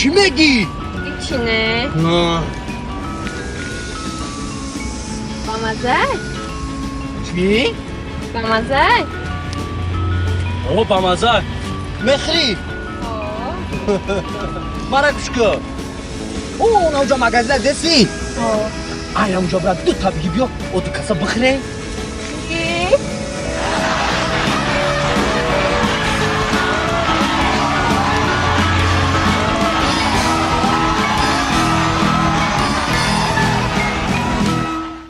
Чӣ мегӣ? Ҳичи не. Бамазай? Чӣ? Бамазай? О, бамаза. Мехӯрӣ? Мара гӯш кун. О, онҷа магазина деси? Ай, ҳамунҷа брат, дута биги, биё, о, ду каса бихӯрем.